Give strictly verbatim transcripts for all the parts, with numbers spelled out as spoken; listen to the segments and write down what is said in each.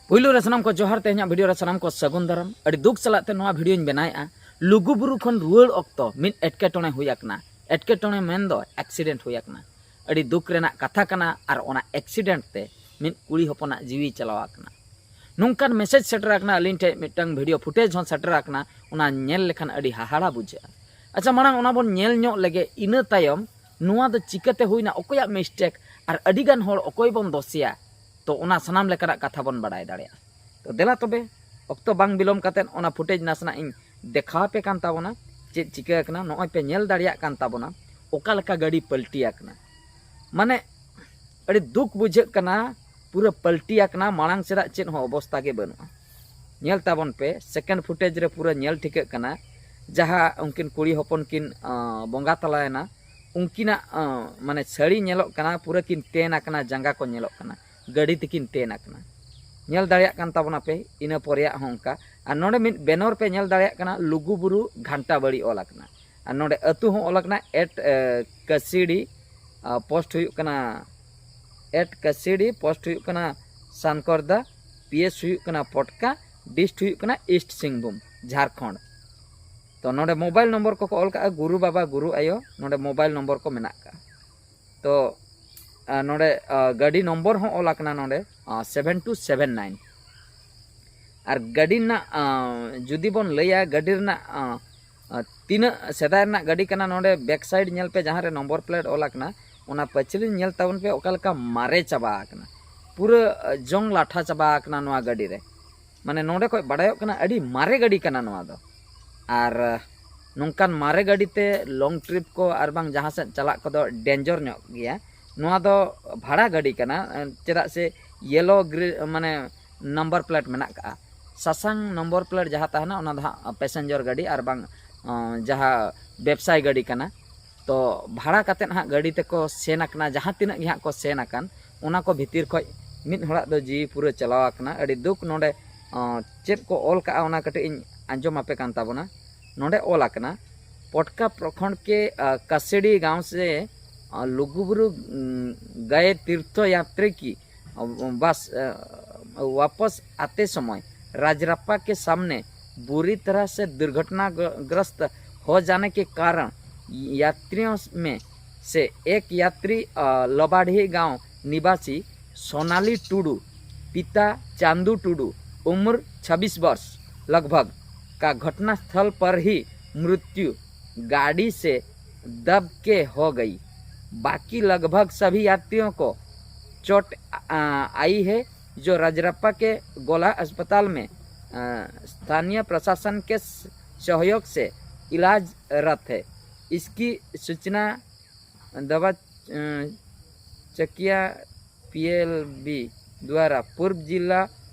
ᱯᱩᱭᱞᱩ ᱨᱮ ᱥᱟᱱᱟᱢ ᱠᱚ ᱡᱚᱦᱟᱨ᱾ ᱛᱮᱦᱮᱧᱟᱜ ᱵᱷᱤᱰᱤᱭᱳ ᱨᱮ ᱥᱟᱱᱟᱢ ᱠᱚ ᱥᱟᱹᱜᱩᱱ ᱫᱟᱨᱟᱢ᱾ ᱟᱹᱰᱤ ᱫᱩᱠ ᱥᱟᱞᱟᱜ ᱛᱮ ᱱᱚᱣᱟ ᱵᱷᱤᱰᱤᱭᱳᱧ ᱵᱮᱱᱟᱣᱮᱫᱼᱟ᱾ ᱞᱩᱜᱩᱵᱩᱨᱩ ᱠᱷᱚᱱ ᱨᱩᱣᱟᱹᱲ ᱚᱠᱛᱚ ᱢᱤᱫ ᱮᱴᱠᱮᱴᱚᱬᱮ ᱦᱩᱭ ᱟᱠᱟᱱᱟ᱾ ᱮᱴᱠᱮᱴᱚᱬᱮ ᱢᱮᱱ ᱫᱚ ᱮᱠᱥᱤᱰᱮᱱᱴ ᱦᱩᱭ ᱟᱠᱟᱱᱟ᱾ ᱟᱹᱰᱤ ᱫᱩᱠ ᱨᱮᱱᱟᱜ ᱠᱟᱛᱷᱟ ᱠᱟᱱᱟ᱾ ᱟᱨ ᱚᱱᱟ ᱮᱠᱥᱤᱰᱮᱱᱴ ᱛᱮ ᱢᱤᱫ ᱠᱩᱲᱤ ᱦᱚᱯᱚᱱᱟᱜ ᱡᱤᱣᱤ ᱪᱟᱞᱟᱣ ᱟᱠᱟᱱᱟ᱾ ᱱᱚᱝᱠᱟᱱ ᱢᱮᱥᱮᱡᱽ ᱥᱮᱴᱮᱨ ᱟᱠᱟᱱᱟ ᱟᱹᱞᱤᱧ ᱴᱷᱮᱱ, ᱢᱤᱫᱴᱟᱝ ᱵᱷᱤᱰᱤᱭᱳ ᱯᱷᱩᱴᱮᱡᱽ ᱦᱚᱸ ᱥᱮᱴᱮᱨ ᱟᱠᱟᱱᱟ᱾ ᱚᱱᱟ ᱧᱮᱞ ᱞᱮᱠᱷᱟᱱ ᱟᱹᱰᱤ ᱦᱟᱦᱟᱲᱟ ᱵᱩᱡᱷᱟᱹᱜᱼᱟ᱾ ᱟᱪᱪᱷᱟ, ᱢᱟᱲᱟᱝ ᱚᱱᱟ ᱵᱚᱱ ᱧᱮᱞ ᱧᱚᱜ ᱞᱮᱜᱮ, ᱤᱱᱟᱹ ᱛᱟᱭᱚᱢ ᱱᱚᱣᱟ ᱫᱚ ᱪᱤᱠᱟᱹᱛᱮ ᱦᱩᱭᱱᱟ, ᱚᱠᱚᱭᱟᱜ ᱢᱤᱥᱴᱮᱠ, ᱟᱨ ᱟᱹᱰᱤᱜᱟᱱ ᱦᱚᱲ ᱚᱠᱚᱭ ᱵᱚᱱ ᱫᱳᱥᱮᱭᱟ, ᱛᱚ ᱚᱱᱟ ᱥᱟᱱᱟᱢ ᱞᱮᱠᱟᱱᱟᱜ ᱠᱟᱛᱷᱟ ᱵᱚᱱ ᱵᱟᱲᱟᱭ ᱫᱟᱲᱮᱭᱟᱜᱼᱟ᱾ ᱛᱚ ᱫᱮᱞᱟ ᱛᱚᱵᱮ, ᱚᱠᱛᱚ ᱵᱟᱝ ᱵᱤᱞᱚᱢ ᱠᱟᱛᱮᱫ ᱚᱱᱟ ᱯᱷᱩᱴᱮᱡᱽ ᱱᱟᱥᱮᱱᱟᱜ ᱤᱧ ᱫᱮᱠᱷᱟᱣ ᱟᱯᱮ ᱠᱟᱱ ᱛᱟᱵᱚᱱᱟ᱾ ᱪᱮᱫ ᱪᱤᱠᱟᱹ ᱟᱠᱟᱱᱟ, ᱱᱚᱜᱼᱚᱭ ᱯᱮ ᱧᱮᱞ ᱫᱟᱲᱮᱭᱟᱜ ᱠᱟᱱ ᱛᱟᱵᱚᱱᱟ ᱚᱠᱟ ᱞᱮᱠᱟ ᱜᱟᱹᱰᱤ ᱯᱟᱞᱴᱤ ᱟᱠᱟᱱᱟ᱾ ᱢᱟᱱᱮ ᱟᱹᱰᱤ ᱫᱩᱠ ᱵᱩᱡᱷᱟᱹᱜ ᱠᱟᱱᱟ, ᱯᱩᱨᱟᱹ ᱯᱟᱞᱴᱤ ᱟᱠᱟᱱᱟ, ᱢᱟᱲᱟᱝ ᱥᱮᱫᱟᱜ ᱪᱮᱫ ᱦᱚᱸ ᱚᱵᱚᱥᱛᱟ ᱜᱮ ᱵᱟᱹᱱᱩᱜᱼᱟ᱾ ᱧᱮᱞ ᱛᱟᱵᱚᱱ ᱯᱮ, ᱥᱮᱠᱮᱱᱰ ᱯᱷᱩᱴᱮᱡᱽ ᱨᱮ ᱯᱩᱨᱟᱹ ᱧᱮᱞ ᱴᱷᱤᱠᱟᱹᱜ ᱠᱟᱱᱟ᱾ ᱡᱟᱦᱟᱸ ᱩᱱᱠᱤᱱ ᱠᱩᱲᱤ ᱦᱚᱯᱚᱱ ᱠᱤᱱ ᱟᱸ, ᱵᱚᱸᱜᱟ ᱛᱟᱞᱟᱭᱮᱱᱟ, ᱩᱱᱠᱤᱱᱟᱜ ᱟᱸ, ᱢᱟᱱᱮ ᱥᱟᱹᱲᱤ ᱧᱮᱞᱚᱜ ᱠᱟᱱᱟ, ᱯᱩᱨᱟᱹ ᱠᱤᱱ ᱛᱮᱱ ᱟᱠᱟᱱᱟ, ᱡᱟᱸᱜᱟ ᱠᱚ ᱧᱮᱞᱚᱜ ᱠᱟᱱᱟ, ᱜᱟᱹᱰᱤ ᱛᱮᱠᱤᱱ ᱛᱮᱱ ᱟᱠᱟᱱᱟ᱾ ᱧᱮᱞ ᱫᱟᱲᱮᱭᱟᱜ ᱠᱟᱱ ᱛᱟᱵᱚᱱᱟᱯᱮ, ᱤᱱᱟᱹ ᱯᱚᱨᱮᱭᱟᱜ ᱦᱚᱸ ᱚᱱᱠᱟ᱾ ᱟᱨ ᱱᱚᱰᱮ ᱢᱤᱫ ᱵᱮᱱᱚᱨ ᱯᱮ ᱧᱮᱞ ᱫᱟᱲᱮᱭᱟᱜ ᱠᱟᱱᱟ, ᱞᱩᱜᱩᱵᱩᱨᱩ ᱜᱷᱟᱱᱴᱟ ᱵᱟᱲᱤ ᱚᱞ ᱟᱠᱟᱱᱟ᱾ ᱟᱨ ᱱᱚᱰᱮ ᱟᱹᱛᱩ ᱦᱚᱸ ᱚᱞ ᱟᱠᱟᱱᱟ, ᱮᱴ ᱮ, ᱠᱟᱹᱥᱤᱰᱤ, ᱟ, ᱯᱳᱥᱴ ᱦᱩᱭᱩᱜ ᱠᱟᱱᱟ ᱮᱴ ᱠᱟᱹᱥᱤᱰᱤ, ᱯᱳᱥᱴ ᱦᱩᱭᱩᱜ ᱠᱟᱱᱟ ᱥᱟᱱᱠᱚᱨᱫᱟ, ᱯᱤ ᱮᱥ ᱦᱩᱭᱩᱜ ᱠᱟᱱᱟ ᱯᱚᱴᱠᱟ, ᱰᱤᱥᱴ ᱦᱩᱭᱩᱜ ᱠᱟᱱᱟ ᱤᱥᱴ ᱥᱤᱝᱵᱷᱩᱢ, ᱡᱷᱟᱲᱠᱷᱚᱸᱰ᱾ ᱛᱚ ᱱᱚᱰᱮ ᱢᱳᱵᱟᱭᱤᱞ ᱱᱚᱢᱵᱚᱨ ᱠᱚᱠᱚ ᱚᱞ ᱠᱟᱜᱼᱟ, ᱜᱩᱨᱩ ᱵᱟᱵᱟ, ᱜᱩᱨᱩ ᱟᱭᱳ, ᱱᱚᱰᱮ ᱢᱳᱵᱟᱭᱤᱞ ᱱᱚᱢᱵᱚᱨ ᱠᱚ ᱢᱮᱱᱟᱜ ᱠᱟᱜᱼᱟ᱾ ᱛᱚ ᱟ, ᱱᱚᱰᱮ ᱟ, ᱜᱟᱹᱰᱤ ᱱᱚᱢᱵᱚᱨ ᱦᱚᱸ ᱚᱞ ᱟᱠᱟᱱᱟ ᱱᱚᱰᱮ, ᱥᱮᱵᱷᱮᱱ ᱴᱩ ᱥᱮᱵᱷᱮᱱ ᱱᱟᱭᱤᱱ᱾ ᱟᱨ ᱜᱟᱹᱰᱤ ᱨᱮᱱᱟᱜ ᱟ, ᱡᱩᱫᱤ ᱵᱚᱱ ᱞᱟᱹᱭᱟ, ᱜᱟᱹᱰᱤ ᱨᱮᱱᱟᱜ ᱟ, ᱟ, ᱛᱤᱱᱟᱹᱜ ᱥᱮᱫᱟᱭ ᱨᱮᱱᱟᱜ ᱜᱟᱹᱰᱤ ᱠᱟᱱᱟ, ᱱᱚᱰᱮ ᱵᱮᱠ ᱥᱟᱭᱤᱰ ᱧᱮᱞ ᱯᱮ, ᱡᱟᱦᱟᱸ ᱨᱮ ᱱᱚᱢᱵᱚᱨ ᱯᱞᱮᱴ ᱚᱞ ᱟᱠᱟᱱᱟ, ᱚᱱᱟ ᱯᱟᱹᱪᱷᱞᱤ ᱧᱮᱞ ᱛᱟᱵᱚᱱ ᱯᱮ, ᱚᱠᱟ ᱞᱮᱠᱟ ᱢᱟᱨᱮ ᱪᱟᱵᱟ ᱟᱠᱟᱱᱟ, ᱯᱩᱨᱟᱹ ᱟ, ᱡᱚᱝ ᱞᱟᱴᱷᱟ ᱪᱟᱵᱟ ᱟᱠᱟᱱᱟ ᱱᱚᱣᱟ ᱜᱟᱹᱰᱤ ᱨᱮ᱾ ᱢᱟᱱᱮ ᱱᱚᱰᱮ ᱠᱷᱚᱡ ᱵᱟᱰᱟᱭᱚᱜ ᱠᱟᱱᱟ ᱟᱹᱰᱤ ᱢᱟᱨᱮ ᱜᱟᱹᱰᱤ ᱠᱟᱱᱟ ᱱᱚᱣᱟ ᱫᱚ᱾ ᱟᱨ ᱱᱚᱝᱠᱟᱱ ᱢᱟᱨᱮ ᱜᱟᱹᱰᱤ ᱛᱮ ᱞᱚᱝ ᱴᱨᱤᱯ ᱠᱚ ᱟᱨ ᱵᱟᱝ ᱡᱟᱦᱟᱸ ᱥᱮᱫ ᱪᱟᱞᱟᱜ ᱠᱚᱫᱚ ᱰᱮᱧᱡᱚᱨ ᱧᱚᱜ ᱜᱮᱭᱟ᱾ ᱱᱚᱣᱟ ᱫᱚ ᱵᱷᱟᱲᱟ ᱜᱟᱹᱰᱤ ᱠᱟᱱᱟ, ᱪᱮᱫᱟᱜ ᱥᱮ ᱭᱮᱞᱳ ᱜᱨᱤ-, ᱢᱟᱱᱮ ᱱᱟᱢᱵᱟᱨ ᱯᱞᱮᱴ ᱢᱮᱱᱟᱜ ᱠᱟᱜᱼᱟ᱾ ᱥᱟᱥᱟᱝ ᱱᱚᱢᱵᱚᱨ ᱯᱞᱮᱴ ᱡᱟᱦᱟᱸ ᱛᱟᱦᱮᱱᱟ, ᱚᱱᱟ ᱫᱚ ᱦᱟᱸᱜ ᱯᱮᱥᱮᱧᱡᱚᱨ ᱜᱟᱹᱰᱤ ᱟᱨ ᱵᱟᱝ, ᱟᱸ, ᱡᱟᱦᱟᱸ ᱵᱮᱵᱽᱥᱟᱭ ᱜᱟᱹᱰᱤ ᱠᱟᱱᱟ᱾ ᱛᱚ ᱵᱷᱟᱲᱟ ᱠᱟᱛᱮᱫ ᱦᱟᱸᱜ ᱜᱟᱹᱰᱤ ᱛᱮᱠᱚ ᱥᱮᱱ ᱟᱠᱟᱱᱟ, ᱡᱟᱦᱟᱸ ᱛᱤᱱᱟᱹᱜ ᱜᱮ ᱦᱟᱸᱜ ᱠᱚ ᱥᱮᱱ ᱟᱠᱟᱱ, ᱚᱱᱟ ᱠᱚ ᱵᱷᱤᱛᱤᱨ ᱠᱷᱚᱡ ᱢᱤᱫ ᱦᱚᱲᱟᱜ ᱫᱚ ᱡᱤᱣᱤ ᱯᱩᱨᱟᱹ ᱪᱟᱞᱟᱣ ᱟᱠᱟᱱᱟ᱾ ᱟᱹᱰᱤ ᱫᱩᱠ᱾ ᱱᱚᱰᱮ, ᱟᱸ, ᱪᱮᱫ ᱠᱚ ᱚᱞ ᱠᱟᱜᱼᱟ, ᱚᱱᱟ ᱠᱟᱹᱴᱤᱡ ᱤᱧ ᱟᱸᱡᱚᱢ ᱟᱯᱮ ᱠᱟᱱ ᱛᱟᱵᱚᱱᱟ᱾ ᱱᱚᱰᱮ ᱚᱞ ᱟᱠᱟᱱᱟ, ᱯᱚᱴᱠᱟ ᱯᱨᱚᱠᱷᱚᱸᱰ ᱠᱮ, ᱟ, ᱠᱟᱥᱮᱲᱤ ᱜᱟᱸᱣ ᱥᱮ, ᱟ, ᱞᱩᱜᱩᱵᱩᱨᱩ, ᱩᱢ, ᱜᱟᱭᱮ ᱛᱤᱨᱛᱷᱚ ᱭᱟᱛᱨᱤ ᱠᱤ, ᱟ, ᱵᱟᱥ, ᱟ, वापस आते समय राजरप्पा के सामने बुरी तरह से दुर्घटनाग्रस्त हो जाने के कारण यात्रियों में से एक यात्री, अ, लबाढ़ी गांव निवासी सोनाली टुडू, पिता चांदू टुडू, उम्र छब्बीस वर्ष लगभग, का घटनास्थल पर ही मृत्यु गाड़ी से दब के हो गई। बाकी लगभग सभी यात्रियों को चोट, अ, आई है, जो राजरप्पा के गोला अस्पताल में, अ, स्थानीय प्रशासन के स-, सहयोग से इलाजरत है। इसकी सूचना दवा, अ, चकिया पीएलबी द्वारा पूर्व जिला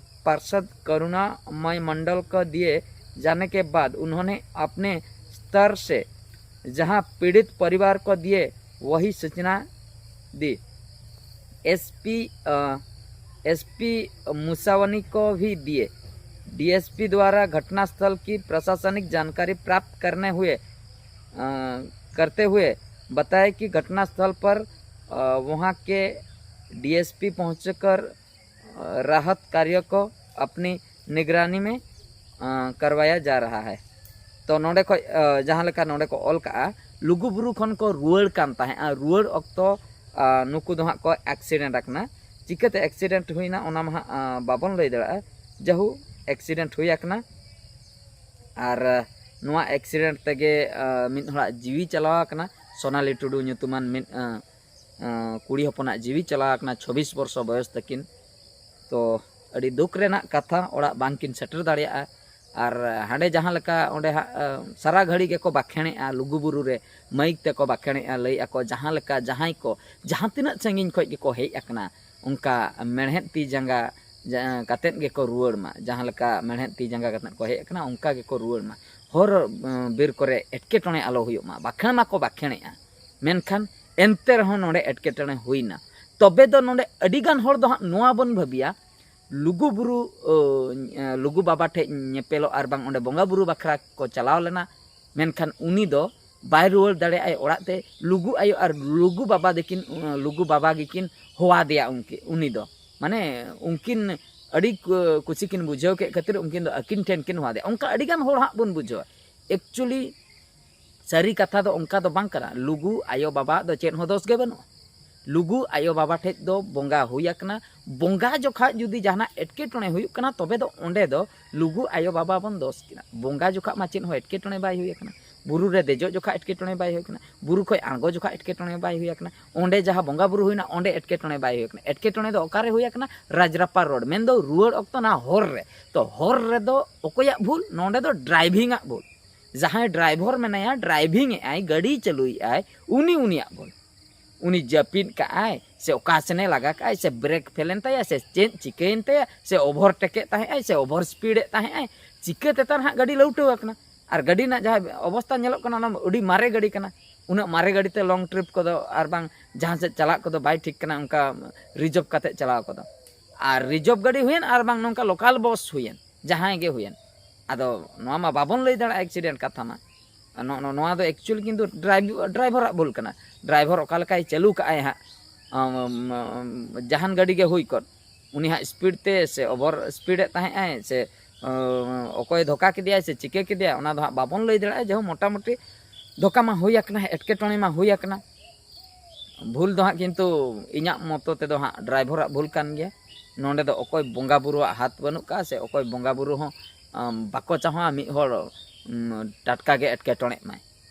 पार्षद करुणामय मंडल को दिए जाने के बाद उन्होंने अपने स्तर से जहां पीड़ित परिवार को दिए, वही सूचना दी। एसपी, अ, एसपी मुसावनी को भी दिए। डीएसपी द्वारा घटनास्थल की प्रशासनिक जानकारी प्राप्त करने हुए, अ, करते हुए बताया कि घटनास्थल पर, अ, वहां के डीएसपी पहुंचकर, अ, राहत कार्यों को अपनी निगरानी में, अ, करवाया जा रहा है। ᱛᱚ ᱱᱚᱰᱮ ᱠᱷᱚᱡ, ᱟᱸ, ᱡᱟᱦᱟᱸ ᱞᱮᱠᱟ ᱱᱚᱰᱮ ᱠᱚ ᱚᱞ ᱠᱟᱜᱼᱟ, ᱞᱩᱜᱩᱵᱩᱨᱩ ᱠᱷᱚᱱ ᱠᱚ ᱨᱩᱣᱟᱹᱲ ᱠᱟᱱ ᱛᱟᱦᱮᱸᱜᱼᱟ᱾ ᱨᱩᱣᱟᱹᱲ ᱚᱠᱛᱚ, ᱟᱸ, ᱱᱩᱠᱩ ᱫᱚ ᱦᱟᱸᱜ ᱠᱚ accident ᱟᱠᱟᱱᱟ᱾ ᱪᱤᱠᱟᱹᱛᱮ accident ᱦᱩᱭᱱᱟ, ᱚᱱᱟ ᱢᱟ ᱦᱟᱸᱜ, ᱟᱸ, ᱵᱟᱵᱚᱱ ᱞᱟᱹᱭ ᱫᱟᱲᱮᱭᱟᱜᱼᱟ᱾ ᱡᱟᱦᱳ, accident ᱦᱩᱭ ᱟᱠᱟᱱᱟ᱾ ᱟᱨ, ᱟᱸ, ᱱᱚᱣᱟ accident ᱛᱮᱜᱮ, ᱟᱸ, ᱢᱤᱫ ᱦᱚᱲᱟᱜ ᱡᱤᱣᱤ ᱪᱟᱞᱟᱣ ᱟᱠᱟᱱᱟ᱾ ᱥᱳᱱᱟᱞᱤ ᱴᱩᱰᱩ ᱧᱩᱛᱩᱢᱟᱱ ᱢᱤᱫ, ᱟᱸ, ᱟᱸ, ᱠᱩᱲᱤ ᱦᱚᱯᱚᱱᱟᱜ ᱡᱤᱣᱤ ᱪᱟᱞᱟᱣ ᱟᱠᱟᱱᱟ, ᱪᱷᱚᱵᱵᱤᱥ ᱵᱚᱨᱥᱚ ᱵᱚᱭᱚᱥ ᱛᱟᱹᱠᱤᱱ᱾ ᱛᱚ ᱟᱹᱰᱤ ᱫᱩᱠ ᱨᱮᱱᱟᱜ ᱠᱟᱛᱷᱟ, ᱚᱲᱟᱜ ᱵᱟᱝᱠᱤᱱ ᱥᱮᱴᱮᱨ ᱫᱟᱲᱮᱭᱟᱜᱼᱟ᱾ ᱟᱨ ᱦᱟᱸᱰᱮ ᱡᱟᱦᱟᱸ ᱞᱮᱠᱟ ᱚᱸᱰᱮ ᱦᱟᱸᱜ, ᱟᱸ, ᱥᱟᱨᱟ ᱜᱷᱟᱹᱲᱤ ᱜᱮᱠᱚ ᱵᱟᱠᱷᱮᱬᱮᱜᱼᱟ, ᱞᱩᱜᱩᱵᱩᱨᱩ ᱨᱮ ᱢᱟᱹᱭᱤᱠ ᱛᱮᱠᱚ ᱵᱟᱠᱷᱮᱬᱮᱜᱼᱟ, ᱞᱟᱹᱭ ᱟᱠᱚ ᱡᱟᱦᱟᱸ ᱞᱮᱠᱟ ᱡᱟᱦᱟᱸᱭ ᱠᱚ ᱡᱟᱦᱟᱸ ᱛᱤᱱᱟᱹᱜ ᱥᱟᱺᱜᱤᱧ ᱠᱷᱚᱡ ᱜᱮᱠᱚ ᱦᱮᱡ ᱟᱠᱟᱱᱟ, ᱚᱱᱠᱟ ᱢᱮᱬᱦᱮᱫ ᱛᱤ ᱡᱟᱸᱜᱟ, ᱡᱟ-, ᱠᱟᱛᱮᱫ ᱜᱮᱠᱚ ᱨᱩᱣᱟᱹᱲ ᱢᱟ᱾ ᱡᱟᱦᱟᱸ ᱞᱮᱠᱟ ᱢᱮᱬᱦᱮᱫ ᱛᱤ ᱡᱟᱸᱜᱟ ᱠᱟᱛᱮᱫ ᱠᱚ ᱦᱮᱡ ᱟᱠᱟᱱᱟ, ᱚᱱᱠᱟ ᱜᱮᱠᱚ ᱨᱩᱣᱟᱹᱲ ᱢᱟ᱾ ᱦᱚᱨ, ᱟᱸ, ᱵᱤᱨ ᱠᱚᱨᱮ ᱮᱴᱠᱮᱴᱚᱬᱮ ᱟᱞᱚ ᱦᱩᱭᱩᱜ ᱢᱟ᱾ ᱵᱟᱠᱷᱮᱬ ᱢᱟᱠᱚ ᱵᱟᱠᱷᱮᱬᱮᱜᱼᱟ, ᱢᱮᱱᱠᱷᱟᱱ ᱮᱱᱛᱮ ᱨᱮᱦᱚᱸ ᱱᱚᱰᱮ ᱮᱴᱠᱮᱴᱚᱬᱮ ᱦᱩᱭᱱᱟ᱾ ᱛᱚᱵᱮ ᱫᱚ ᱱᱚᱰᱮ ᱟᱹᱰᱤᱜᱟᱱ ᱦᱚᱲ ᱫᱚ ᱦᱟᱸᱜ ᱱᱚᱣᱟ ᱵᱚᱱ ᱵᱷᱟᱹᱵᱤᱭᱟ, ᱞᱩᱜᱩ ᱵᱩᱨᱩ, ᱚ, ᱞᱩᱜᱩ ᱵᱟᱵᱟ ᱴᱷᱮᱡ ᱧᱮᱯᱮᱞᱚᱜ ᱟᱨ ᱵᱟᱝ ᱚᱸᱰᱮ ᱵᱚᱸᱜᱟ ᱵᱩᱨᱩ ᱵᱟᱠᱷᱨᱟ ᱠᱚ ᱪᱟᱞᱟᱣ ᱞᱮᱱᱟ, ᱢᱮᱱᱠᱷᱟᱱ ᱩᱱᱤ ᱫᱚ ᱵᱟᱭ ᱨᱩᱣᱟᱹᱲ ᱫᱟᱲᱮᱭᱟᱜᱼᱟᱭ ᱚᱲᱟᱜ ᱛᱮ᱾ ᱞᱩᱜᱩ ᱟᱭᱳ ᱟᱨ ᱞᱩᱜᱩ ᱵᱟᱵᱟ ᱫᱚᱠᱤᱱ, ᱞᱩᱜᱩ ᱵᱟᱵᱟ ᱜᱮᱠᱤᱱ ᱦᱚᱦᱚᱣᱟᱫᱮᱭᱟ ᱩᱱᱠᱤ-, ᱩᱱᱤ ᱫᱚ᱾ ᱢᱟᱱᱮ ᱩᱱᱠᱤᱱ ᱟᱹᱰᱤ ᱠᱩ- ᱠᱩᱥᱤ ᱠᱤᱱ ᱵᱩᱡᱷᱟᱹᱣ ᱠᱮᱫ ᱠᱷᱟᱹᱛᱤᱨ ᱩᱱᱠᱤᱱ ᱫᱚ ᱟᱹᱠᱤᱱ ᱴᱷᱮᱱ ᱠᱤᱱ ᱦᱚᱦᱚᱣᱟᱫᱮᱭᱟ᱾ ᱚᱱᱠᱟ ᱟᱹᱰᱤ ᱜᱟᱱ ᱦᱚᱲ ᱦᱟᱸᱜ ᱵᱚᱱ ᱵᱩᱡᱷᱟᱹᱣᱟ᱾ Actually ᱥᱟᱹᱨᱤ ᱠᱟᱛᱷᱟ ᱫᱚ ᱚᱱᱠᱟ ᱫᱚ ᱵᱟᱝ ᱠᱟᱱᱟ᱾ ᱞᱩᱜᱩ ᱟᱭᱳ ᱵᱟᱵᱟᱣᱟᱜ ᱫᱚ ᱪᱮᱫ ᱦᱚᱸ ᱫᱳᱥ ᱜᱮ ᱵᱟᱹᱱᱩᱜᱼᱟ᱾ ᱞᱩᱜᱩ ᱟᱭᱳ ᱵᱟᱵᱟ ᱴᱷᱮᱡ ᱫᱚ ᱵᱚᱸᱜᱟ ᱦᱩᱭ ᱟᱠᱟᱱᱟ᱾ ᱵᱚᱸᱜᱟ ᱡᱚᱠᱷᱟᱡ ᱡᱩᱫᱤ ᱡᱟᱦᱟᱱᱟᱜ ᱮᱴᱠᱮᱴᱚᱬᱮ ᱦᱩᱭᱩᱜ ᱠᱟᱱᱟ, ᱛᱚᱵᱮ ᱫᱚ ᱚᱸᱰᱮ ᱫᱚ ᱞᱩᱜᱩ ᱟᱭᱳ ᱵᱟᱵᱟ ᱵᱚᱱ ᱫᱳᱥ ᱠᱤᱱᱟ᱾ ᱵᱚᱸᱜᱟ ᱡᱚᱠᱷᱟᱡ ᱢᱟ ᱪᱮᱫ ᱦᱚᱸ ᱮᱴᱠᱮᱴᱚᱬᱮ ᱵᱟᱭ ᱦᱩᱭ ᱟᱠᱟᱱᱟ᱾ ᱵᱩᱨᱩ ᱨᱮ ᱫᱮᱡᱚᱜ ᱡᱚᱠᱷᱟᱡ ᱮᱴᱠᱮᱴᱚᱬᱮ ᱵᱟᱭ ᱦᱩᱭ ᱟᱠᱟᱱᱟ᱾ ᱵᱩᱨᱩ ᱠᱷᱚᱡ ᱟᱬᱜᱚ ᱡᱚᱠᱷᱟᱡ ᱮᱴᱠᱮᱴᱚᱬᱮ ᱵᱟᱭ ᱦᱩᱭ ᱟᱠᱟᱱᱟ᱾ ᱚᱸᱰᱮ ᱡᱟᱦᱟᱸ ᱵᱚᱸᱜᱟ ᱵᱩᱨᱩ ᱦᱩᱭᱱᱟ, ᱚᱸᱰᱮ ᱮᱴᱠᱮᱴᱚᱬᱮ ᱵᱟᱭ ᱦᱩᱭ ᱟᱠᱟᱱᱟ᱾ ᱮᱴᱠᱮᱴᱚᱬᱮ ᱫᱚ ᱚᱠᱟᱨᱮ ᱦᱩᱭ ᱟᱠᱟᱱᱟ? ᱨᱟᱡᱽᱨᱟᱯᱯᱟ ᱨᱳᱰ, ᱢᱮᱱᱫᱚ ᱨᱩᱣᱟᱹᱲ ᱚᱠᱛᱚ ᱚᱱᱟ ᱦᱚᱨ ᱨᱮ᱾ ᱛᱚ ᱦᱚᱨ ᱨᱮᱫᱚ ᱚᱠᱚᱭᱟᱜ ᱵᱷᱩᱞ? ᱱᱚᱸᱰᱮ ᱫᱚ ᱰᱨᱟᱭᱵᱷᱤᱝ ᱟᱜ ᱵᱷᱩᱞ᱾ ᱡᱟᱦᱟᱸᱭ ᱰᱨᱟᱭᱵᱷᱚᱨ ᱢᱮᱱᱟᱭᱟ, ᱰᱨᱟᱭᱵᱷᱤᱝ ᱮᱜ ᱟᱭ, ᱜᱟᱹᱰᱤ ᱪᱟᱹᱞᱩᱭᱮᱫ ᱟᱭ, ᱩᱱᱤ ᱩᱱᱤᱭᱟᱜ ᱵᱷᱩᱞ᱾ ᱩᱱᱤ ᱡᱟᱹᱯᱤᱫ ᱠᱟᱜᱼᱟᱭ ᱥᱮ ᱚᱠᱟ ᱥᱮᱱᱮ ᱞᱟᱜᱟ ᱠᱟᱜᱼᱟᱭ ᱥᱮ ᱵᱨᱮᱠ ᱯᱷᱮᱞ ᱮᱱ ᱛᱟᱭᱟ ᱥᱮ ᱪᱮᱫ ᱪᱤᱠᱟᱹᱭᱮᱱ ᱛᱟᱭᱟ ᱥᱮ ᱳᱵᱷᱚᱨᱴᱮᱠ ᱮᱫ ᱛᱟᱦᱮᱸᱜ ᱟᱭ ᱥᱮ ᱳᱵᱷᱚᱨ ᱥᱯᱤᱰ ᱮᱫ ᱛᱟᱦᱮᱸᱜ ᱟᱭ, ᱪᱤᱠᱟᱹ ᱛᱮᱛᱟᱨ ᱦᱟᱸᱜ ᱜᱟᱹᱰᱤ ᱞᱟᱹᱣᱴᱟᱹᱣ ᱟᱠᱟᱱᱟ? ᱟᱨ ᱜᱟᱹᱰᱤ ᱨᱮᱱᱟᱜ ᱡᱟᱦᱟᱸ ᱚᱵᱚᱥᱛᱟ ᱧᱮᱞᱚᱜ ᱠᱟᱱᱟ, ᱚᱱᱟ ᱟᱹᱰᱤ ᱢᱟᱨᱮ ᱜᱟᱹᱰᱤ ᱠᱟᱱᱟ᱾ ᱩᱱᱟᱹᱜ ᱢᱟᱨᱮ ᱜᱟᱹᱰᱤ ᱛᱮ ᱞᱚᱝ ᱴᱨᱤᱯ ᱠᱚᱫᱚ ᱟᱨ ᱵᱟᱝ ᱡᱟᱦᱟᱸ ᱥᱮᱫ ᱪᱟᱞᱟᱜ ᱠᱚᱫᱚ ᱵᱟᱭ ᱴᱷᱤᱠ ᱠᱟᱱᱟ, ᱚᱱᱠᱟ ᱨᱤᱡᱟᱨᱵᱷ ᱠᱟᱛᱮ ᱪᱟᱞᱟᱣ ᱠᱚᱫᱚ᱾ ᱟᱨ ᱨᱤᱡᱟᱨᱵᱷ ᱜᱟᱹᱰᱤ ᱦᱩᱭᱮᱱ ᱟᱨ ᱵᱟᱝ ᱱᱚᱝᱠᱟ ᱞᱳᱠᱟᱞ ᱵᱚᱥ ᱦᱩᱭᱮᱱ, ᱡᱟᱦᱟᱸᱭ ᱜᱮ ᱦᱩᱭᱮᱱ, ᱟᱫᱚ ᱱᱚᱣᱟ ᱢᱟ ᱵᱟᱵᱚᱱ ᱞᱟᱹᱭ ᱫᱟᱲᱮᱭᱟᱜᱼᱟ ᱮᱠᱥᱤᱰᱮᱱᱴ ᱠᱟᱛᱷᱟ ᱢᱟ᱾ ᱱᱚ- ᱱᱚ- ᱱᱚᱣᱟ ᱫᱚ ᱮᱠᱪᱩᱭᱮᱞ ᱠᱤᱱᱛᱩ ᱰᱨᱟᱭᱵᱷ- ᱰᱨᱟᱭᱵᱷᱚᱨᱟᱜ ᱵᱷᱩᱞ ᱠᱟᱱᱟ᱾ ᱰᱨᱟᱭᱵᱷᱚᱨ ᱚᱠᱟ ᱞᱮᱠᱟᱭ ᱪᱟᱹᱞᱩ ᱠᱟᱜᱼᱟᱭ ᱦᱟᱸᱜ, ᱟᱢ, ᱟᱢ, ᱟᱢ, ᱡᱟᱦᱟᱱ ᱜᱟᱹᱰᱤ ᱜᱮ ᱦᱩᱭ ᱠᱚᱫ, ᱩᱱᱤ ᱦᱟᱸᱜ ᱥᱯᱤᱰ ᱛᱮ ᱥᱮ ᱳᱵᱷᱟᱨ ᱥᱯᱤᱰ ᱮᱫ ᱛᱟᱦᱮᱸᱜ ᱟᱭ ᱥᱮ, ᱟᱸ, ᱚᱠᱚᱭ ᱫᱷᱳᱠᱟ ᱠᱮᱫᱮᱭᱟᱭ ᱥᱮ ᱪᱤᱠᱟᱹ ᱠᱮᱫᱮᱭᱟᱭ, ᱚᱱᱟ ᱫᱚ ᱦᱟᱸᱜ ᱵᱟᱵᱚᱱ ᱞᱟᱹᱭ ᱫᱟᱲᱮᱭᱟᱜᱼᱟ᱾ ᱡᱮ ᱦᱚᱸ ᱢᱚᱴᱟᱢᱩᱴᱤ ᱫᱷᱳᱠᱟ ᱢᱟ ᱦᱩᱭ ᱟᱠᱟᱱᱟ, ᱮᱴᱠᱮᱴᱚᱬᱮ ᱢᱟ ᱦᱩᱭ ᱟᱠᱟᱱᱟ᱾ ᱵᱷᱩᱞ ᱫᱚ ᱦᱟᱸᱜ ᱠᱤᱱᱛᱩ ᱤᱧᱟᱹᱜ ᱢᱚᱛᱚ ᱛᱮᱫᱚ ᱦᱟᱸᱜ ᱰᱨᱟᱭᱵᱷᱚᱨᱟᱜ ᱵᱷᱩᱞ ᱠᱟᱱ ᱜᱮᱭᱟ᱾ ᱱᱚᱸᱰᱮ ᱫᱚ ᱚᱠᱚᱭ ᱵᱚᱸᱜᱟ ᱵᱩᱨᱩᱣᱟᱜ ᱦᱟᱛ ᱵᱟᱹᱱᱩᱜ ᱠᱟᱜᱼᱟ ᱥᱮ ᱚᱠᱚᱭ ᱵᱚᱸᱜᱟ ᱵᱩᱨᱩ ᱦᱚᱸ, ᱟᱢ, ᱵᱟᱠᱚ ᱪᱟᱦᱟᱣᱟ ᱢᱤᱫ ᱦᱚᱲ, ᱩᱢ, ᱴᱟᱴᱠᱟ ᱜᱮ ᱮᱴᱠᱮᱴᱚᱬᱮᱜ ᱢᱟᱭ᱾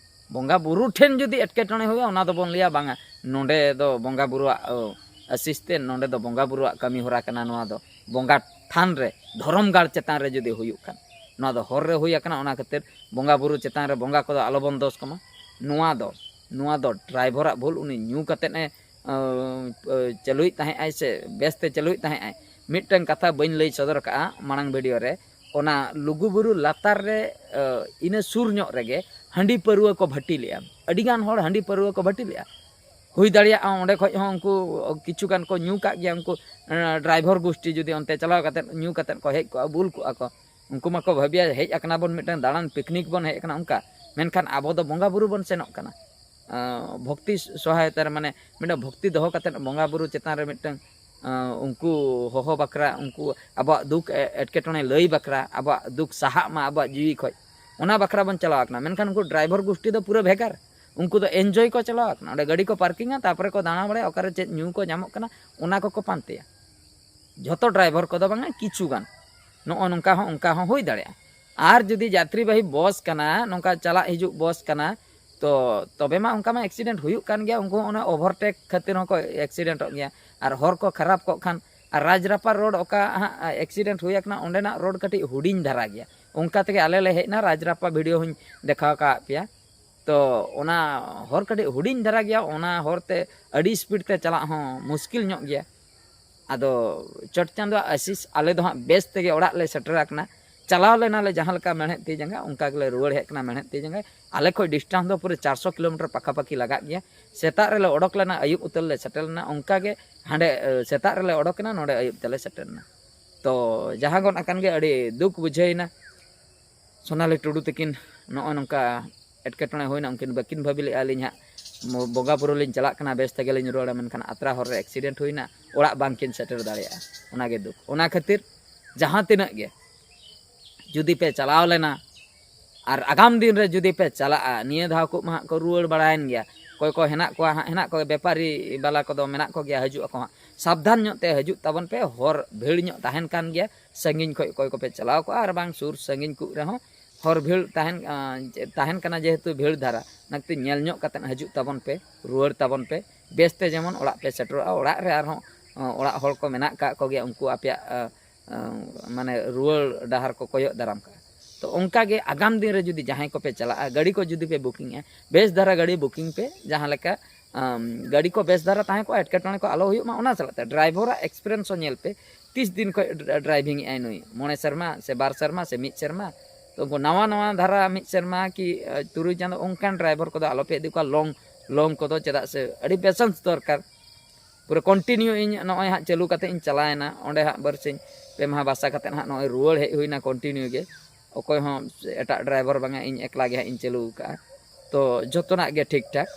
ᱵᱚᱸᱜᱟ ᱵᱩᱨᱩ ᱴᱷᱮᱱ ᱡᱩᱫᱤ ᱮᱴᱠᱮᱴᱚᱬᱮ ᱦᱩᱭᱩᱜᱼᱟ, ᱚᱱᱟ ᱫᱚᱵᱚᱱ ᱞᱟᱹᱭᱟ ᱵᱟᱝᱟ, ᱱᱚᱸᱰᱮ ᱫᱚ ᱵᱚᱸᱜᱟ ᱵᱩᱨᱩᱣᱟᱜ, ᱚ, ᱟᱥᱤᱥ ᱛᱮ ᱱᱚᱸᱰᱮ ᱫᱚ ᱵᱚᱸᱜᱟ ᱵᱩᱨᱩᱣᱟᱜ ᱠᱟᱹᱢᱤ ᱦᱚᱨᱟ ᱠᱟᱱᱟ᱾ ᱱᱚᱣᱟ ᱫᱚ ᱵᱚᱸᱜᱟ ᱛᱷᱟᱱ ᱨᱮ, ᱫᱷᱚᱨᱚᱢ ᱜᱟᱲ ᱪᱮᱛᱟᱱ ᱨᱮ ᱡᱩᱫᱤ ᱦᱩᱭᱩᱜ ᱠᱷᱟᱱ, ᱱᱚᱣᱟ ᱫᱚ ᱦᱚᱨ ᱨᱮ ᱦᱩᱭ ᱟᱠᱟᱱᱟ, ᱚᱱᱟ ᱠᱷᱟᱹᱛᱤᱨ ᱵᱚᱸᱜᱟ ᱵᱩᱨᱩ ᱪᱮᱛᱟᱱ ᱨᱮ ᱵᱚᱸᱜᱟ ᱠᱚᱫᱚ ᱟᱞᱚᱵᱚᱱ ᱫᱳᱥ ᱠᱚᱢᱟ᱾ ᱱᱚᱣᱟ ᱫᱚ, ᱱᱚᱣᱟ ᱫᱚ ᱰᱨᱟᱭᱵᱷᱚᱨᱟᱜ ᱵᱷᱩᱞ, ᱩᱱᱤ ᱧᱩ ᱠᱟᱛᱮᱫ ᱮ, ᱟᱸ, ᱟᱸ, ᱪᱟᱹᱞᱩᱭᱮᱫ ᱛᱟᱦᱮᱸᱜ ᱟᱭ ᱥᱮ ᱵᱮᱥᱛᱮ ᱪᱟᱹᱞᱩᱭᱮᱫ ᱛᱟᱦᱮᱸᱜ ᱟᱭ᱾ ᱢᱤᱫᱴᱟᱝ ᱠᱟᱛᱷᱟ ᱵᱟᱹᱧ ᱞᱟᱹᱭ ᱥᱚᱫᱚᱨ ᱠᱟᱜᱼᱟ ᱢᱟᱲᱟᱝ ᱵᱷᱤᱰᱤᱭᱳ ᱨᱮ, ᱚᱱᱟ ᱞᱩᱜᱩᱵᱩᱨᱩ ᱞᱟᱛᱟᱨ ᱨᱮ, ᱟᱸ, ᱤᱱᱟᱹ ᱥᱩᱨ ᱧᱚᱜ ᱨᱮᱜᱮ ᱦᱟᱺᱰᱤ ᱯᱟᱹᱨᱣᱟᱹ ᱠᱚ ᱵᱷᱟᱹᱴᱤ ᱞᱮᱜᱼᱟ᱾ ᱟᱹᱰᱤᱜᱟᱱ ᱦᱚᱲ ᱦᱟᱺᱰᱤ ᱯᱟᱹᱨᱣᱟᱹ ᱠᱚ ᱵᱷᱟᱹᱴᱤ ᱞᱮᱜᱼᱟ᱾ ᱦᱩᱭ ᱫᱟᱲᱮᱭᱟᱜᱼᱟ ᱚᱸᱰᱮ ᱠᱷᱚᱡ ᱦᱚᱸ ᱩᱱᱠᱩ ᱠᱤᱪᱷᱩ ᱜᱟᱱ ᱠᱚ ᱧᱩ ᱠᱟᱜ ᱜᱮᱭᱟ, ᱩᱱᱠᱩ, ᱟᱸ, ᱰᱨᱟᱭᱵᱷᱚᱨ ᱜᱩᱥᱴᱤ ᱡᱩᱫᱤ ᱚᱱᱛᱮ ᱪᱟᱞᱟᱣ ᱠᱟᱛᱮᱫ ᱧᱩ ᱠᱟᱛᱮᱫ ᱠᱚ ᱦᱮᱡ ᱠᱚᱜᱼᱟ, ᱵᱩᱞ ᱠᱚᱜᱼᱟ ᱠᱚ, ᱩᱱᱠᱩ ᱢᱟᱠᱚ ᱵᱷᱟᱹᱵᱤᱭᱟ ᱦᱮᱡ ᱟᱠᱟᱱᱟ ᱵᱚᱱ ᱢᱤᱫᱴᱟᱝ ᱫᱟᱬᱟᱱ ᱯᱤᱠᱱᱤᱠ ᱵᱚᱱ ᱦᱮᱡ ᱟᱠᱟᱱᱟ ᱚᱱᱠᱟ, ᱢᱮᱱᱠᱷᱟᱱ ᱟᱵᱚ ᱫᱚ ᱵᱚᱸᱜᱟ ᱵᱩᱨᱩ ᱵᱚᱱ ᱥᱮᱱᱚᱜ ᱠᱟᱱᱟ᱾ ᱟᱸ, ᱵᱷᱚᱠᱛᱤ ᱥᱚᱦᱟᱭᱚᱛᱟ ᱨᱮ, ᱢᱟᱱᱮ ᱢᱤᱫᱴᱟᱝ ᱵᱷᱚᱠᱛᱤ ᱫᱚᱦᱚ ᱠᱟᱛᱮᱫ ᱵᱚᱸᱜᱟ ᱵᱩᱨᱩ ᱪᱮᱛᱟᱱ ᱨᱮ ᱢᱤᱫᱴᱟᱝ ᱟᱸ, ᱩᱱᱠᱩ ᱦᱚᱦᱚ ᱵᱟᱠᱷᱨᱟ, ᱩᱱᱠᱩ ᱟᱵᱚᱣᱟᱜ ᱫᱩᱠ ᱮ-, ᱮᱴᱠᱮᱴᱚᱬᱮ ᱞᱟᱹᱭ ᱵᱟᱠᱷᱨᱟ, ᱟᱵᱚᱣᱟᱜ ᱫᱩᱠ ᱥᱟᱦᱟᱜ ᱢᱟ ᱟᱵᱚᱣᱟᱜ ᱡᱤᱣᱤ ᱠᱷᱚᱡ, ᱚᱱᱟ ᱵᱟᱠᱷᱨᱟ ᱵᱚᱱ ᱪᱟᱞᱟᱣ ᱟᱠᱟᱱᱟ᱾ ᱢᱮᱱᱠᱷᱟᱱ ᱩᱱᱠᱩ ᱰᱨᱟᱭᱵᱷᱟᱨ ᱜᱩᱥᱴᱤ ᱫᱚ ᱯᱩᱨᱟᱹ ᱵᱷᱮᱜᱟᱨ᱾ ᱩᱱᱠᱩ ᱫᱚ ᱮᱱᱡᱚᱭ ᱠᱚ ᱪᱟᱞᱟᱣ ᱟᱠᱟᱱᱟ, ᱚᱸᱰᱮ ᱜᱟᱹᱰᱤ ᱠᱚ ᱯᱟᱨᱠᱤᱝᱟ, ᱛᱟᱨᱯᱚᱨᱮ ᱠᱚ ᱫᱟᱬᱟ ᱵᱟᱲᱟᱭᱟ, ᱚᱠᱟᱨᱮ ᱪᱮᱫ ᱧᱩ ᱠᱚ ᱧᱟᱢᱚᱜ ᱠᱟᱱᱟ ᱚᱱᱟ ᱠᱚᱠᱚ ᱯᱟᱱᱛᱮᱭᱟ᱾ ᱡᱷᱚᱛᱚ ᱰᱨᱟᱭᱵᱷᱟᱨ ᱠᱚᱫᱚ ᱵᱟᱝᱟ, ᱠᱤᱪᱷᱩ ᱜᱟᱱ᱾ ᱱᱚᱜᱼᱚ ᱱᱚᱝᱠᱟ ᱦᱚᱸ, ᱚᱱᱠᱟ ᱦᱚᱸ ᱦᱩᱭ ᱫᱟᱲᱮᱭᱟᱜᱼᱟ᱾ ᱟᱨ ᱡᱩᱫᱤ ᱡᱟᱛᱨᱤᱵᱟᱦᱤ ᱵᱚᱥ ᱠᱟᱱᱟ, ᱱᱚᱝᱠᱟ ᱪᱟᱞᱟᱜ ᱦᱤᱡᱩᱜ ᱵᱚᱥ ᱠᱟᱱᱟ, ᱛᱚ ᱛᱚᱵᱮ ᱢᱟ ᱚᱱᱠᱟ ᱢᱟ ᱮᱠᱥᱤᱰᱮᱱᱴ ᱦᱩᱭᱩᱜ ᱠᱟᱱ ᱜᱮᱭᱟ᱾ ᱩᱱᱠᱩ ᱦᱚᱸ ᱚᱱᱟ ᱳᱵᱷᱟᱨᱴᱮᱠ ᱠᱷᱟᱹᱛᱤᱨ ᱦᱚᱸᱠᱚ ᱮᱠᱥᱤᱰᱮᱱᱴᱚᱜ ᱜᱮᱭᱟ᱾ ᱟᱨ ᱦᱚᱨ ᱠᱚ ᱠᱷᱟᱨᱟᱯ ᱠᱚᱜ ᱠᱷᱟᱱ, ᱟᱨ ᱨᱟᱡᱽᱨᱟᱯᱟ ᱨᱳᱰ ᱚᱠᱟ ᱦᱟᱸᱜ ᱮᱠᱥᱤᱰᱮᱱᱴ ᱦᱩᱭ ᱟᱠᱟᱱᱟ, ᱚᱸᱰᱮᱱᱟᱜ ᱨᱳᱰ ᱠᱟᱹᱴᱤᱡ ᱦᱩᱰᱤᱧ ᱫᱷᱟᱨᱟ ᱜᱮᱭᱟ᱾ ᱚᱱᱠᱟ ᱛᱮᱜᱮ ᱟᱞᱮ ᱞᱮ ᱦᱮᱡ ᱮᱱᱟ, ᱨᱟᱡᱽᱨᱟᱯᱟ ᱵᱷᱤᱰᱤᱭᱳ ᱦᱚᱸᱧ ᱫᱮᱠᱷᱟᱣ ᱟᱠᱟᱫ ᱯᱮᱭᱟ᱾ ᱛᱚ ᱚᱱᱟ ᱦᱚᱨ ᱠᱟᱹᱴᱤᱡ ᱦᱩᱰᱤᱧ ᱫᱷᱟᱨᱟ ᱜᱮᱭᱟ, ᱚᱱᱟ ᱦᱚᱨ ᱛᱮ ᱟᱹᱰᱤ ᱥᱯᱤᱰ ᱛᱮ ᱪᱟᱞᱟᱜ ᱦᱚᱸ ᱢᱩᱥᱠᱤᱞ ᱧᱚᱜ ᱜᱮᱭᱟ᱾ ᱟᱫᱚ ᱪᱚᱴ ᱪᱟᱸᱫᱳᱣᱟᱜ ᱟᱥᱤᱥ, ᱟᱞᱮ ᱫᱚ ᱦᱟᱸᱜ ᱵᱮᱥ ᱛᱮᱜᱮ ᱚᱲᱟᱜ ᱞᱮ ᱥᱮᱴᱮᱨ ᱟᱠᱟᱱᱟ᱾ ᱪᱟᱞᱟᱣ ᱞᱮᱱᱟᱞᱮ ᱡᱟᱦᱟᱸ ᱞᱮᱠᱟ ᱢᱮᱬᱦᱮᱫ ᱛᱤ ᱡᱟᱸᱜᱟ, ᱚᱱᱠᱟ ᱜᱮᱞᱮ ᱨᱩᱣᱟᱹᱲ ᱦᱮᱡ ᱠᱟᱱᱟ ᱢᱮᱬᱦᱮᱫ ᱛᱤ ᱡᱟᱸᱜᱟ᱾ ᱟᱞᱮ ᱠᱷᱚᱡ ᱰᱤᱥᱴᱟᱱᱥ ᱫᱚ ᱯᱩᱨᱟᱹ ᱪᱟᱨᱥᱚ ᱠᱤᱞᱳᱢᱤᱴᱟᱨ ᱯᱟᱠᱟᱯᱟᱠᱤ ᱞᱟᱜᱟᱜ ᱜᱮᱭᱟ᱾ ᱥᱮᱛᱟᱜ ᱨᱮᱞᱮ ᱚᱰᱚᱠ ᱞᱮᱱᱟ, ᱟᱹᱭᱩᱵ ᱩᱛᱟᱹᱨ ᱞᱮ ᱥᱮᱴᱮᱨ ᱞᱮᱱᱟ᱾ ᱚᱱᱠᱟ ᱜᱮ ᱦᱟᱸᱰᱮ, ᱮ, ᱥᱮᱛᱟᱜ ᱨᱮᱞᱮ ᱚᱰᱚᱠ ᱮᱱᱟ, ᱱᱚᱰᱮ ᱟᱹᱭᱩᱵ ᱛᱮᱞᱮ ᱥᱮᱴᱮᱨ ᱮᱱᱟ᱾ ᱛᱚ ᱡᱟᱦᱟᱸ ᱜᱚᱫ ᱟᱠᱟᱱ ᱜᱮ ᱟᱹᱰᱤ ᱫᱩᱠ ᱵᱩᱡᱷᱟᱹᱣ ᱮᱱᱟ᱾ ᱥᱳᱱᱟᱞᱤ ᱴᱩᱰᱩ ᱛᱟᱹᱠᱤᱱ ᱱᱚᱜᱼᱚᱭ ᱱᱚᱝᱠᱟ ᱮᱴᱠᱮᱴᱚᱬᱮ ᱦᱩᱭᱱᱟ, ᱩᱱᱠᱤᱱ ᱵᱟᱹᱠᱤᱱ ᱵᱷᱟᱹᱵᱤ ᱞᱮᱫᱼᱟ, ᱟᱹᱞᱤᱧ ᱦᱟᱸᱜ ᱵᱚᱸᱜᱟ ᱵᱩᱨᱩ ᱞᱤᱧ ᱪᱟᱞᱟᱜ ᱠᱟᱱᱟ, ᱵᱮᱥ ᱛᱮᱜᱮ ᱞᱤᱧ ᱨᱩᱣᱟᱹᱲᱟ, ᱢᱮᱱᱠᱷᱟᱱ ᱟᱛᱨᱟ ᱦᱚᱨ ᱨᱮ ᱮᱠᱥᱤᱰᱮᱱᱴ ᱦᱩᱭᱱᱟ, ᱚᱲᱟᱜ ᱵᱟᱝᱠᱤᱱ ᱥᱮᱴᱮᱨ ᱫᱟᱲᱮᱭᱟᱜᱼᱟ᱾ ᱚᱱᱟᱜᱮ ᱫᱩᱠ᱾ ᱚᱱᱟ ᱠᱷᱟᱹᱛᱤᱨ ᱡᱟᱦᱟᱸ ᱛᱤᱱᱟᱹᱜ ᱜᱮ ᱡᱩᱫᱤ ᱯᱮ ᱪᱟᱞᱟᱣ ᱞᱮᱱᱟ ᱟᱨ ᱟᱜᱟᱢ ᱫᱤᱱ ᱨᱮ ᱡᱩᱫᱤ ᱯᱮ ᱪᱟᱞᱟᱜᱼᱟ, ᱱᱤᱭᱟᱹ ᱫᱷᱟᱣ ᱠᱚ ᱢᱟ ᱦᱟᱸᱜ ᱠᱚ ᱨᱩᱣᱟᱹᱲ ᱵᱟᱲᱟᱭᱮᱱ ᱜᱮᱭᱟ, ᱚᱠᱚᱭ ᱠᱚ ᱦᱮᱱᱟᱜ ᱠᱚᱣᱟ ᱦᱟᱸᱜ, ᱦᱮᱱᱟᱜ ᱠᱚᱜᱮ, ᱵᱮᱯᱟᱨᱤ ᱵᱟᱞᱟ ᱠᱚᱫᱚ ᱢᱮᱱᱟᱜ ᱠᱚᱜᱮᱭᱟ, ᱦᱤᱡᱩᱜ ᱟᱠᱚ ᱦᱟᱸᱜ᱾ ᱥᱟᱵᱫᱷᱟᱱ ᱧᱚᱜ ᱛᱮ ᱦᱤᱡᱩᱜ ᱛᱟᱵᱚᱱ ᱯᱮ, ᱦᱚᱨ ᱵᱷᱤᱲ ᱧᱚᱜ ᱛᱟᱦᱮᱱ ᱠᱟᱱ ᱜᱮᱭᱟ, ᱥᱟᱺᱜᱤᱧ ᱠᱷᱚᱡ ᱚᱠᱚᱭ ᱠᱚᱯᱮ ᱪᱟᱞᱟᱣ ᱠᱚᱜᱼᱟ, ᱟᱨ ᱵᱟᱝ ᱥᱩᱨ ᱥᱟᱺᱜᱤᱧ ᱠᱚ ᱨᱮᱦᱚᱸ ᱦᱚᱨ ᱵᱷᱤᱲ ᱛᱟᱦᱮᱱ, ᱟᱸ, ᱛᱟᱦᱮᱱ ᱠᱟᱱᱟ, ᱡᱮᱦᱮᱛᱩ ᱵᱷᱤᱲ ᱫᱷᱟᱨᱟ, ᱚᱱᱟ ᱠᱷᱟᱹᱛᱤᱨ ᱧᱮᱞ ᱧᱚᱜ ᱠᱟᱛᱮᱫ ᱦᱤᱡᱩᱜ ᱛᱟᱵᱚᱱ ᱯᱮ, ᱨᱩᱣᱟᱹᱲ ᱛᱟᱵᱚᱱ ᱯᱮ, ᱵᱮᱥᱛᱮ ᱡᱮᱢᱚᱱ ᱚᱲᱟᱜ ᱯᱮ ᱥᱮᱴᱮᱨᱚᱜᱼᱟ᱾ ᱚᱲᱟᱜ ᱨᱮ ᱟᱨᱦᱚᱸ, ᱟᱸ, ᱚᱲᱟᱜ ᱦᱚᱲ ᱠᱚ ᱢᱮᱱᱟᱜ ᱠᱟᱜ ᱠᱚᱜᱮᱭᱟ, ᱩᱱᱠᱩ ᱟᱯᱮᱭᱟᱜ, ᱟᱸ, ᱟᱸ, ᱢᱟᱱᱮ ᱨᱩᱣᱟᱹᱲ ᱰᱟᱦᱟᱨ ᱠᱚ ᱠᱚᱭᱚᱜ ᱫᱟᱨᱟᱢ ᱠᱟᱜᱼᱟ᱾ ᱛᱚ ᱚᱱᱠᱟ ᱜᱮ ᱟᱜᱟᱢ ᱫᱤᱱ ᱨᱮ ᱡᱩᱫᱤ ᱡᱟᱦᱟᱸᱭ ᱠᱚᱯᱮ ᱪᱟᱞᱟᱜᱼᱟ, ᱜᱟᱹᱰᱤ ᱠᱚ ᱡᱩᱫᱤ ᱯᱮ ᱵᱩᱠᱤᱝᱟ, ᱵᱮᱥ ᱫᱷᱟᱨᱟ ᱜᱟᱹᱰᱤ ᱵᱩᱠᱤᱝ ᱯᱮ, ᱡᱟᱦᱟᱸ ᱞᱮᱠᱟ, ᱟᱢ, ᱜᱟᱹᱰᱤ ᱠᱚ ᱵᱮᱥ ᱫᱷᱟᱨᱟ ᱛᱟᱦᱮᱸ ᱠᱚᱜᱼᱟ, ᱮᱴᱠᱮᱴᱚᱬᱮ ᱠᱚ ᱟᱞᱚ ᱦᱩᱭᱩᱜ ᱢᱟ, ᱚᱱᱟ ᱥᱟᱞᱟᱜ ᱛᱮ ᱰᱨᱟᱭᱵᱷᱚᱨᱟᱜ ᱮᱠᱥᱯᱤᱨᱤᱭᱮᱱᱥ ᱦᱚᱸ ᱧᱮᱞ ᱯᱮ, ᱛᱤᱥ ᱫᱤᱱ ᱠᱷᱚᱡ ᱰᱨᱟ-, ᱰᱨᱟᱭᱵᱷᱤᱝ ᱮᱜᱼᱟᱭ ᱱᱩᱭ, ᱢᱚᱬᱮ ᱥᱮᱨᱢᱟ ᱥᱮ ᱵᱟᱨ ᱥᱮᱨᱢᱟ ᱥᱮ ᱢᱤᱫ ᱥᱮᱨᱢᱟ᱾ ᱛᱚ ᱩᱱᱠᱩ ᱱᱟᱣᱟ ᱱᱟᱣᱟ ᱫᱷᱟᱨᱟ ᱢᱤᱫ ᱥᱮᱨᱢᱟ ᱠᱤ, ᱟᱸ, ᱛᱩᱨᱩᱭ ᱪᱟᱸᱫᱳ, ᱚᱱᱠᱟᱱ ᱰᱨᱟᱭᱵᱷᱚᱨ ᱠᱚᱫᱚ ᱟᱞᱚ ᱯᱮ ᱤᱫᱤ ᱠᱚᱣᱟ ᱞᱚᱝ, ᱞᱚᱝ ᱠᱚᱫᱚ, ᱪᱮᱫᱟᱜ ᱥᱮ ᱟᱹᱰᱤ ᱯᱮᱥᱮᱱᱥ ᱫᱚᱨᱠᱟᱨ᱾ ᱯᱩᱨᱟᱹ ᱠᱚᱱᱴᱤᱱᱤᱭᱩ ᱤᱧ ᱱᱚᱜᱼᱚᱭ ᱦᱟᱸᱜ ᱪᱟᱹᱞᱩ ᱠᱟᱛᱮ ᱤᱧ ᱪᱟᱞᱟᱣᱮᱱᱟ, ᱚᱸᱰᱮ ᱦᱟᱸᱜ ᱵᱟᱨᱥᱤᱧ ᱯᱮ ᱢᱟᱦᱟ ᱵᱟᱥᱟ ᱠᱟᱛᱮ ᱦᱟᱸᱜ ᱱᱚᱜᱼᱚᱭ ᱨᱩᱣᱟᱹᱲ ᱦᱮᱡ ᱦᱩᱭᱱᱟ ᱠᱚᱱᱴᱤᱱᱤᱭᱩ ᱜᱮ᱾ ᱚᱠᱚᱭ ᱦᱚᱸ ᱮᱴᱟᱜ ᱰᱨᱟᱭᱵᱷᱟᱨ ᱵᱟᱝᱟ, ᱤᱧ ᱮᱠᱞᱟ ᱜᱮ ᱦᱟᱸᱜ ᱤᱧ ᱪᱟᱹᱞᱩ ᱟᱠᱟᱫᱼᱟ᱾ ᱛᱚ ᱡᱚᱛᱚᱱᱟᱜ ᱜᱮ ᱴᱷᱤᱠ ᱴᱷᱟᱠ᱾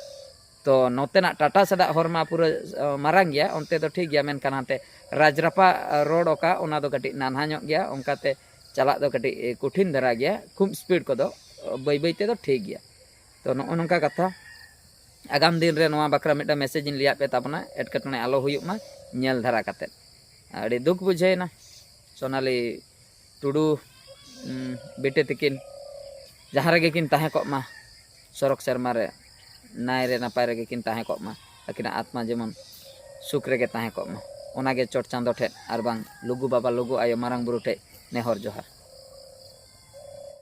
ᱛᱚ ᱱᱚᱛᱮᱱᱟᱜ ᱴᱟᱴᱟ ᱥᱮᱫᱟᱜ ᱦᱚᱨ ᱢᱟ ᱯᱩᱨᱟᱹ ᱢᱟᱨᱟᱝ ᱜᱮᱭᱟ, ᱚᱱᱛᱮ ᱫᱚ ᱴᱷᱤᱠ ᱜᱮᱭᱟ, ᱢᱮᱱᱠᱷᱟᱱ ᱦᱟᱱᱛᱮ ᱨᱟᱡᱽᱨᱟᱯᱟ ᱨᱳᱰ ᱚᱠᱟ, ᱚᱱᱟ ᱫᱚ ᱠᱟᱹᱴᱤᱡ ᱱᱟᱱᱦᱟ ᱧᱚᱜ ᱜᱮᱭᱟ, ᱚᱱᱠᱟᱛᱮ ᱪᱟᱞᱟᱜ ᱫᱚ ᱠᱟᱹᱴᱤᱡ ᱠᱚᱴᱷᱤᱱ ᱫᱷᱟᱨᱟ ᱜᱮᱭᱟ᱾ ᱠᱷᱩᱵ ᱥᱯᱤᱰ ᱠᱚᱫᱚ ᱵᱟᱹᱭ ᱵᱟᱹᱭ ᱛᱮᱫᱚ ᱴᱷᱤᱠ ᱜᱮᱭᱟ᱾ ᱛᱚ ᱱᱚᱜᱼᱚ ᱱᱚᱝᱠᱟ ᱠᱟᱛᱷᱟ᱾ ᱟᱜᱟᱢ ᱫᱤᱱ ᱨᱮ ᱱᱚᱣᱟ ᱵᱟᱠᱷᱨᱟ ᱢᱤᱫᱴᱟᱝ ᱢᱮᱥᱮᱡᱽ ᱤᱧ ᱞᱟᱹᱭᱟᱫ ᱯᱮ ᱛᱟᱵᱚᱱᱟ, ᱮᱴᱠᱮᱴᱚᱬᱮ ᱟᱞᱚ ᱦᱩᱭᱩᱜ ᱢᱟ, ᱧᱮᱞ ᱫᱷᱟᱨᱟ ᱠᱟᱛᱮᱫ᱾ ᱟᱹᱰᱤ ᱫᱩᱠ ᱵᱩᱡᱷᱟᱹᱣᱮᱱᱟ᱾ ᱥᱳᱱᱟᱞᱤ ᱴᱩᱰᱩ ᱵᱤᱴᱤ ᱛᱤᱠᱤᱱ ᱡᱟᱦᱟᱸ ᱨᱮᱜᱮ ᱠᱤᱱ ᱛᱟᱦᱮᱸ ᱠᱚᱜ ᱢᱟ, ᱥᱚᱨᱚᱜᱽ ᱥᱮᱨᱢᱟ ᱨᱮ ᱱᱟᱭ ᱨᱮ ᱱᱟᱯᱟᱭ ᱨᱮᱜᱮ ᱠᱤᱱ ᱛᱟᱦᱮᱸ ᱠᱚᱜ ᱢᱟ, ᱟᱹᱠᱤᱱᱟᱜ ᱟᱛᱢᱟ ᱡᱮᱢᱚᱱ ᱥᱩᱠ ᱨᱮᱜᱮ ᱛᱟᱦᱮᱸ ᱠᱚᱜ ᱢᱟ᱾ ᱚᱱᱟᱜᱮ ᱪᱚᱴ ᱪᱟᱸᱫᱚ ᱴᱷᱮᱱ ᱟᱨ ᱵᱟᱝ ᱞᱩᱜᱩ ᱵᱟᱵᱟ ᱞᱩᱜᱩ ᱟᱭᱳ ᱢᱟᱨᱟᱝ ᱵᱩᱨᱩ ᱴᱷᱮᱱ ᱱᱮᱦᱚᱨ ᱡᱚᱦᱟᱨ᱾